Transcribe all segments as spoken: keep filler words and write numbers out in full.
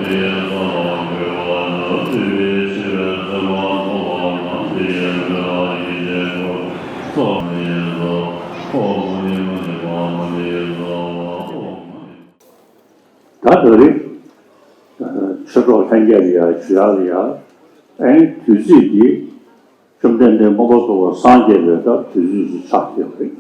ད་དེ་རིང་ཆོས་གྲོགས་ལྷན་རྒྱས་ལ་ཡ་ཞུ་ཡག་ལ་ཡ་ཨེ་དུས་ཚིགས་འདི་བཅོམ་ལྡན་འདས་མངོན་པར་རྫོགས་པར་སངས་རྒྱས་པའི་ད་དུས་ཚིགས་སུ་ཆགས་ཡོད་རེད།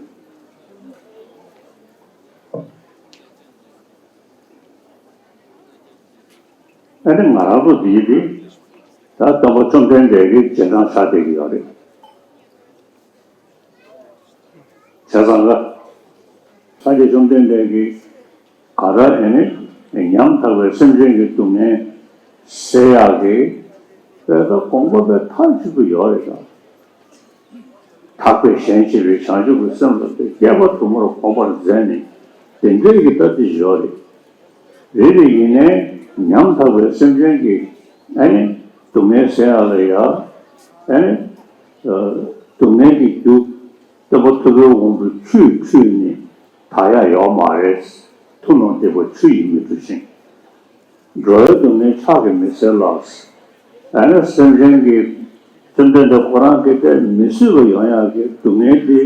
ཨ་ནི་ང་རང་ཚོ་འདིའི་དེ་ད་སྟོན་པ་བཅོམ་ལྡན་འདས་ཀྱི་རྗེས་འབྲང་ཆགས་བསྡད་ཀྱི་ཡོད་རེད། བྱས་ཙང་ཀ་སངས་རྒྱས་བཅོམ་ལྡན་འདས་ཀྱིས་ག་རེ་ཨ་ནི་ཉམ་ཐག་པའི་སེམས་ཅན་གྱི་སྡུག་བསྔལ་སེལ་ཡག་གི་དཔེ་ད་དགོངས་པ་དཔེ་མཐའ་གཅིག་ཏུ་ཡོད་རེད་ད། ཐག་པས་གཞན་གཅེས་པའི་བྱང་ཆུབ་ཀྱི་སེམས་ལ་དེ་བསྐལ་པ་དུ་མར་གོམས་པར་མཛད་ནས་དེ་འདྲའི་གི་ལྟ་ཚུལ་ཡོད་རེད། རེད་རེད། ཡིན་ནའི་ཉམ་ཐག་པའི་སེམས་ཅན་གྱི་ཨ་ནི་སྡུག་བསྔལ་སེལ་ཡག་ལ་ཡ་ཨ་ནི་སྡུག་བསྔལ་གྱི་རྒྱུ་སྟོན་པ་ཐུབ་པའི་དབང་པོས་ཆུས་ཁྲུས་ནས་དག་ཡག་ཡོད་མ་རེད། ཐུབ་རྣམས་སྡིག་པ་ཆུ་ཡིས་མི་འཁྲུ་ཞིང་། འགྲོ་བའི་སྡུག་བསྔལ་ཕྱག་གིས་མི་སེལ་ལ། ཨ་ནི་སེམས་ཅན་གྱི་བཅོམ་ལྡན་འདས་ཁོ་རང་གིས་དེ་མི་བཟོད་པ་ཡོང་ཡག་གི་སྡུག་བསྔལ་འདི་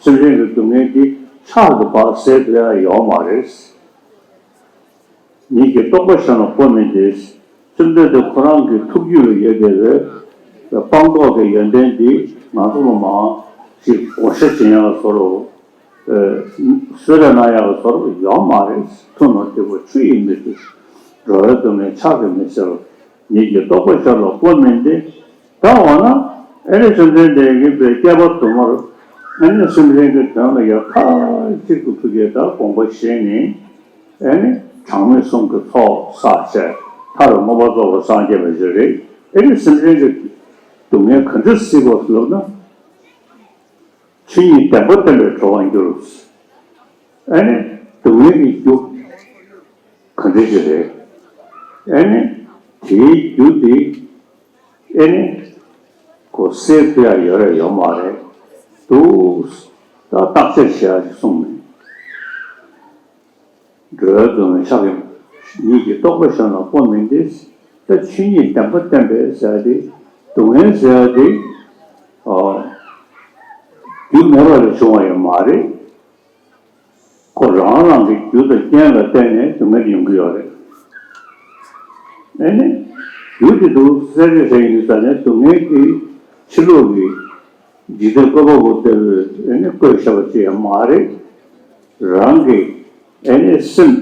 སེམས་ཅན་གྱི་སྡུག་བསྔལ་འདི་ཕྱག་གིས་ཕར་སེལ་ཐུབ་ཡག་ཡོད་མ་རེད། ཉིད་ཀྱི་རྟོག་པ་གཞན་ལ་བཀོལ་མིན་ཏེ། བཅོམ་ལྡན་འདས་ཁོ་རང་གི་ཐུགས་རྒྱུད་ལ་ཡོད་བསྡད་པའི་སྤངས་རྟོགས་ཀྱི་ཡོན་ཏན་འདི་ང་ཚོ་ལ་མང་ཞིག་བགོ་བཤའ་བྱེད་ཡག་བཟོ་འདྲ། གསོལ་རས་གནང་ཡག་གི་བཟོ་འདྲ་ཡོད་མ་རེད། ཐུབ་རྣམས་སྡིག་པ་ཆུ་ཡིས་མི་འཁྲུ། འགྲོ་བའི་སྡུག་བསྔལ་ཕྱག་གིས་མི་སེལ། ཉིད་ཀྱི་རྟོག་པ་གཞན་ལ་བཀོལ་མིན་ཏེ། ད་འོ་ན་ཨེ་ནི་བཅོམ་ལྡན་འདས་ཀྱིས་པའི་བསྐལ་པ་དུ་མར་ཨེ་ནི་སེམས་ཅན་གྱི་དོན་ལ་ཡང་མཐའ་གཅིག་ཏུ་ཐུགས་བསྐྱེད་དང་དགོངས་པ་བཞེས་ནས་ཨེ་ནི་གྲངས་མེད་གསུམ་གྱི་ཚོགས་བསགས་བྱས་མཐར་མངོན་པར་རྫོགས་པར་སངས་རྒྱས་པ་ཞིག་རེད། ཨེ་ནི་སེམས་ཅན་གྱི་སྡུག་བསྔལ་ག་འདྲ་སེལ་དགོས་ལབ་ན། ཆོས་ཉིད་བདེན་པ་བསྟན་པའི་གྲོགས་པོར་གྱུར། ཨ་ནི་སྡུག་བསྔལ་གྱི་རྒྱུ་ག་འདྲ་ཞིག་རེད། ཨ་ནི་དེའི་རྒྱུ་དེ་ཨ་ནི་ཁོ་སེལ་ཐུབ་ཡག་ཡོད་རེད་ཡོད་མ་རེད་འདུག་ད་བརྟག་དཔྱད་བྱེད་ཡག་ཞིག་གསུངས་མེད། འགྲོ་བའི་སྡུག་བསྔལ་ཕྱག་གིས་ཉིད་ཀྱི་རྟོག་པ་གཞན་ལ་བཀོལ་མིན་ཏེ། ད་ཆོས་ཉིད་བདེན་པ་བསྟན་པའི་ཟེར་ཡག་དེ་སྡུག་བསྔལ་ཟེར་ཡག་དེ་རྒྱུ་མེད་པ་ལས་བྱུང་བ་ཡང་མ་རེད། ཁོ་རང་རང་གི་རྒྱུ་དང་རྐྱེན་ལ་བརྟེན་ནས་སྡུག་བསྔལ་ཡོང་གི་ཡོད་རེད། ཨ་ནི་རྒྱུ་དེ་འདུག་སེལ་རེ་རེ་ཡིན་ཙང་ནས་སྡུག་བསྔལ་གྱི་ཕྱི་ལོགས་ཀྱི་འཇིག་རྟེན་བཀོད་པ་པོ་ལྟ་བུའི་ཨ་ནི་བཀོད་བཞག་པ་ཅིག་ཡང་མ་རེད། རང་གི་ཨ་ནི་སེམས་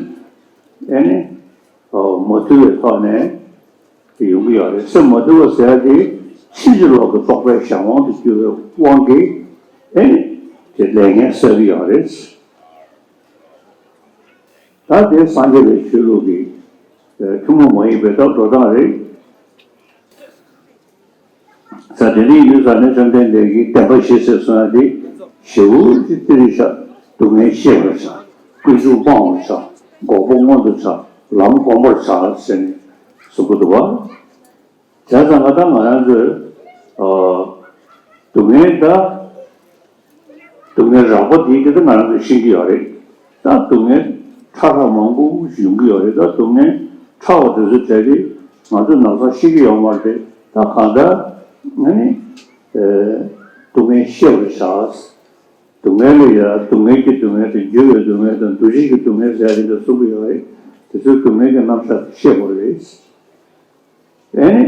ཨ་ནི་མ་དུལ་བའི་ཐོག་ནས་ཡོང་གི་ཡོད་རེད། སེམས་མ་དུལ་བ་ཟེར་ཡག་དེ་ཕྱིན་ཅི་ལོག་གི་རྟོག་པའི་གཞན་དབང་དུ་གྱུར་བའི་དབང་གིས་ཨེ་དེ་ལས་ངན་བསགས་ཀྱི་ཡོད་རེད། ད་དེ་སངས་རྒྱས་པའི་ཆོས་ལུགས་ཀྱི་ཐུན་མོང་མ་ཡིན་པའི་ད་འགྲོ་སྟངས་རེད། ས་དེ་འདྲའི་ཡུལ་ས་ནས་བཅོམ་ལྡན་འདས་ཀྱིས་བདེན་པ་བཞི་ཟེར་གསུངས་ཡག་དེ་ཞེ་པོ་ཅིག་ཏི་རིག་བྱ། སྡུག་བསྔལ་ཤེས་པར་བྱ། ཀུན་འབྱུང་སྤང་བར་བྱ། འགོག་པ་མངོན་དུ་བྱ། ལམ་བསྒོམ་པར་བྱ་ཟེར་ནས་གསུང་གི་འདུག་བ། བྱས་ཙང་ང་ད་ང་རང་ཚོས་སྡུག་བསྔལ་ད། སྡུག་བསྔལ་རགས་པ་དེའི་དེ་ད་ང་རང་ཚོས་ཤེས་ཀྱི་ཡོད་རེད། ད་སྡུག་བསྔལ་ཕྲ་ཕྲ་མང་པོ་ཞིག་ཡོང་གི་ཡོད་རེད། ད་སྡུག་བསྔལ་ཕྲ་བ་དེ་ཚོ་བྱས་ཏེ་ང་ཚོས་ནམ་ཡང་ཤེས་ཀྱི་ཡོད་མ་རེད། ད་གང་ལྟར་ང་ནི་སྡུག་བསྔལ་ཤེས་པར་བྱ། སྡུག་བསྔལ་ལ་ཡ་སྡུག་བསྔལ་གྱི་སྡུག་བསྔལ་དང་འགྱུར་བའི་སྡུག་བསྔལ་དང་འདུ་བྱེད་ཀྱི་སྡུག་བསྔལ་ཟེར་ཡག་དེ་འདྲ་གསུང་གི་ཡོད་རེད། དེ་ཚོའི་སྡུག་བསྔལ་གྱི་རྣམ་གཞག་དེ་ཤེས་དགོས་རེད། ཨེ་ནི།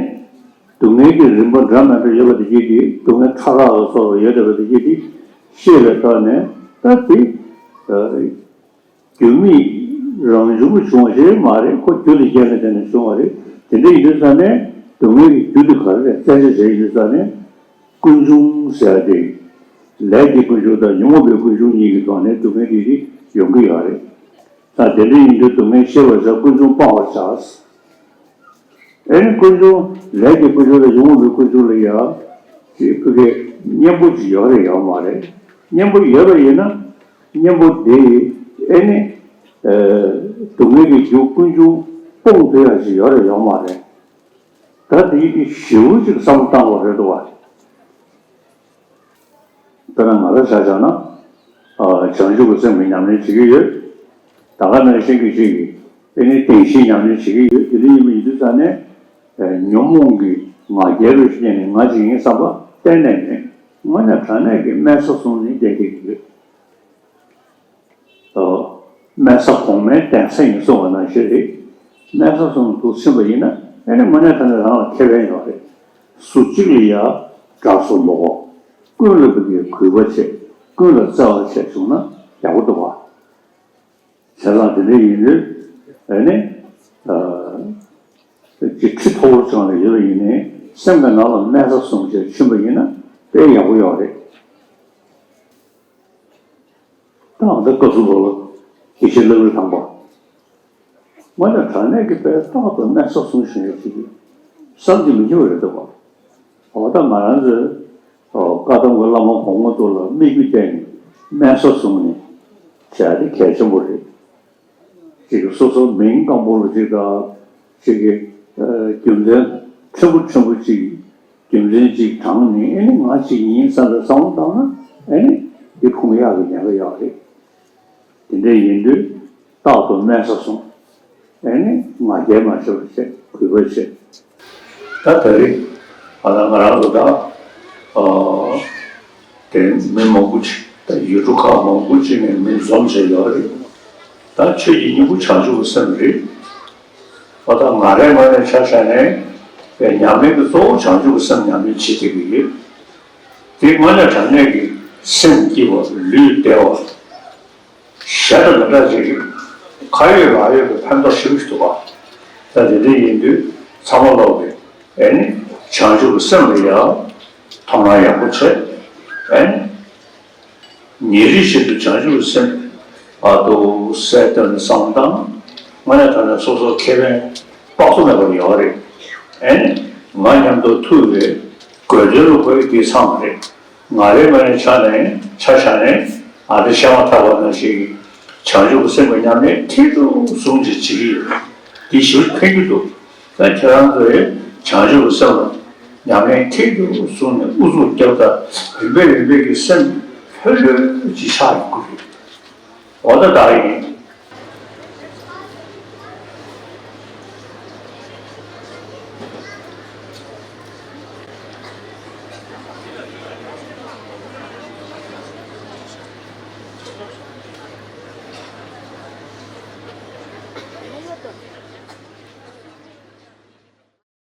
སྡུག་བསྔལ་གྱི་རིམ་པ་འདྲ་མི་འདྲ་ཡོད་པ་དེ་གྱིས་ཏེ་སྡུག་བསྔལ་ཕྲ་རགས་ལ་སོགས་པ་ཡོད་བསྡད་པ་དེ་གྱིས་ཏེ་ཤེས་པའི་ཐོག་ནས་ད་དེ། རྒྱུ་མེད་རང་བྱུང་དུ་བྱུང་བ་ཞིག་མ་རེད། ཁོ་རྒྱུ་དང་རྐྱེན་ལ་བརྟེན་ནས་བྱུང་བ་རེད། དེ་འདྲ་ཡིན་དུས་ཙང་ནས་སྡུག་བསྔལ་གྱི་རྒྱུ་དེ་ག་རེ་རེད་བཙལ་འཇོག་བྱས་ཡིན་དུས་ཙང་ནས་ཀུན་འབྱུང་ཟེར་ཡག་དེ། ལས་ཀྱི་ཀུན་འབྱུང་དང་ཉོན་མོངས་པའི་ཀུན་འབྱུང་གཉིས་ཀྱི་ཐོག་ནས་སྡུག་བསྔལ་དེ་དེ་ཡོང་གི་ཡོད་རེད། ད་དེ་འདྲ་ཡིན་དུས་སྡུག་བསྔལ་ཤེས་པར་བྱ། ཀུན་འབྱུང་སྤང་བར་བྱ། ཨེ་ནི་ཀུན་འབྱུང་ལས་ཀྱི་ཀུན་འབྱུང་དང་ཉོན་མོངས་པའི་ཀུན་འབྱུང་ལ་ཡང་ཅིག་ཁོ་གི་གཉེན་པོ་ཅིག་ཡོད་རེད་ཡོད་མ་རེད། གཉེན་པོ་ཡོད་པ་ཡིན་ན་གཉེན་པོ་དེ་ཨེ་ནི་སྡུག་བསྔལ་གྱི་རྒྱུ་ཀུན་འབྱུང་སྤོང་ཐུབ་ཡག་ཅིག་ཡོད་རེད་ཡོད་མ་རེད། ད་དེ་ཡི་གེ་ཞེ་པོ་ཅིག་བསམ་བློ་བཏང་དགོས་རེད་འདུག་བ། དཔེར་ན་ང་ལ་ཆ་བཞག་ན། བྱང་ཆུབ་ཀྱི་སེམས་ཀྱི་ཉམས་ལེན་བྱེད་ཀྱི་ཡོད། ད་ག་ནང་བཞིན་གྱི་ཅིག་གིས་ དེ་ནི་བདེན་བཞིའི་ཉམས་ལེན་བྱེད་ཀྱི་ཡོད། དེ་འདྲ་ཡིན་པ་ཡིན་དུས་ཙང་ནས། ཨ། ཉོན་མོངས་ཀྱི་ང་རྒྱལ་ལ་བརྟེན་ནས་ང་ཅིག་ཡིན་བསམ་པ་གཏན་ནས་མེད། དངོས་གནས་དྲང་གནས་ཀྱི་དམན་ས་བཟུང་ནས་བསྡད་བསྡད་ཀྱི་ཡོད། ཨོ། དམན་ས་གོང་མའི་གདན་ས་ཡིན་གསུངས་པ་ནང་བཞིན་རེད། དམན་ས་བཟུང་འདུག་ཕྱིན་པ་ཡིན་ན། ཨེ་ནི་དངོས་གནས་དྲང་གནས་རང་ལ་ཁེ་ཕན་ཡོད་རེད། ཟུར་གཅིག་ལ་ཡ་དགྲ་བཟོ་མོ་གོ། ཀུན་ལ་བུ་གའི་གུས་པ་བྱེད། ཀུན་ལ་བརྩེ་བ་བྱེད་བྱུང་ན་ཡག་པོ་འདུག་བ། བྱས་ཙང་དེ་འདྲ་ཡིན་དུས། ཨེ་ནི། ཨ། ཅིག་ཁྲི་མཐོ་པོར་བཅངས་ནས་ཡོད་པ་ཡིན་ནའི་སེམས་ཀྱི་ནང་ལ་དམན་ས་བཟུང་བྱས་ཕྱིན་པ་ཡིན་ན་དཔེ་ཡག་པོ་ཡོད་རེད། ད་ཨ་མདའ་བཀའ་ཟུར་ལོ་ལ་དགེ་བཤེས་ལྷ་བུ་དམ་པ། དངོས་གནས་དྲང་གནས་ཀྱི་དཔེ་རྟག་ཏུ་དམན་ས་བཟུང་བཞིན་ཡོད་ཅིག་བསམ་གྱིས་མི་ཁྱབ་པ་རེད་འདུག་ག། འོ་ད་ང་རང་ཚོའི་བཀའ་གདམས་ཀྱི་བླ་མ་གོང་མ་ཚོ་ལ་དམིགས་ཡུལ་བསྟན་ནས་དམན་ས་བཟུང་ནས་བྱས་དེ་གལ་ཆེན་པོ་རེད། ཅིག་སོ་སོ་མིང་སྐམ་པོ་ལ་ཅིག་དང་། ཅིག་གི་རྒྱུ་མཚན་ཕྲན་བུ་ཕྲན་བུ་ཅིག་རྒྱུ་མཚན་ཅིག་དྲངས་ནས། ཨེ་ནི་ང་ཅིག་ཡིན་བསམ་པའི་བསམ་བློ་བཏང་ན། ཨེ་ནི་འདི་ཁུངས་ཡག་གི་ཉེན་ཁ་ཡོད་རེད། དེ་འདྲ་ཡིན་དུས་རྟག་ཏུ་དམན་ས་བཟུང་། ཨེ་ནི་ང་རྒྱལ་མ་བྱེད་པ་བྱེད། གུས་པ་བྱེད། ད་ད་རེས་ཨ་ད་ང་རང་ཚོ་ད་ཨ་དེ་མི་མང་པོ་ཅིག་ད་ཡུལ་གྲུ་ཁག་མང་པོ་ཅིག་ནས་མི་འཛོམས་བྱས་ཡོད་རེད། ད་ཆོས་ཀྱི་སྙིང་པོ་བྱང་ཆུབ་ཀྱི་སེམས་རེད། ཨ་ད་ང་རའི་ངོས་ནས་ཆ་བཞག་ནས་ཉམས་ལེན་གྱི་གཙོ་བོ་བྱང་ཆུབ་ཀྱི་སེམས་ཉམས་ལེན་བྱེད་བསྡད་ཀྱི་ཡོད། དེ་དངོས་གནས་དྲང་གནས་ཀྱི་སེམས་སྐྱིད་པ། ལུས་བདེ་བ། གཞན་དང་མི་འདྲ་ཅིག་གི་ཁ་ཡོད་ལག་ཡོད་ཀྱི་ཕན་ཐོགས་ཞེ་པོ་ཞིག་འདུག་ག། ད་དེ་འདྲ་ཡིན་དུས་ཚང་མ་ལོག་གི་ཨེ་ནི་བྱང་ཆུབ་ཀྱི་སེམས་ལ་ཡང་དོ་སྣང་ཡག་པོ་བྱེད། ཨེ་ནི་ཉིན་རེ་བཞིན་དུ་བྱང་ཆུབ་ཀྱི་སེམས་ཨ་དོ་གསལ་བཏབ་ནས་བསམ་བཏང་། དངོས་གནས་དྲང་གནས་སོ་སོར་ཁེ་ཕན་དཔག་ཏུ་མེད་པ་ཡོད་རེད། ཨེ་ནི་ང་མཉམ་དུ་ཐུག་པའི་དགོས་དོན་ལ་དགོས་ཡོད་དེ་ཚང་མ་རེད། ང་རའི་ངོས་ནས་ཆ་ནས་ཆ་བཞག་ནས་ཨ་ནི་བཤད་མ་ཐག་པ་ནང་བཞིན་གྱི་བྱང་ཆུབ་ཀྱི་སེམས་ཀྱི་ཉམས་ལེན་མཐིལ་དུ་བཟུང་ཅིག་བྱེད་ཀྱི་ཡོད། འདི་ཞེ་པོ་ཕན་གྱི་འདུག། ད་ཁྱེད་རང་ཚོས་བྱང་ཆུབ་ཀྱི་སེམས་ལ་ཉམས་ལེན་མཐིལ་དུ་བཟུང་ནས་ཨུ་ཚུགས་རྒྱབ། ད་རིམ་པས་རིམ་པས་ཀྱི་སེམས་ལྷོད་ལྷོད་ཅིག་ཆགས་ཡོང་གི་རེད། འོ་ད་ད་ཡིན་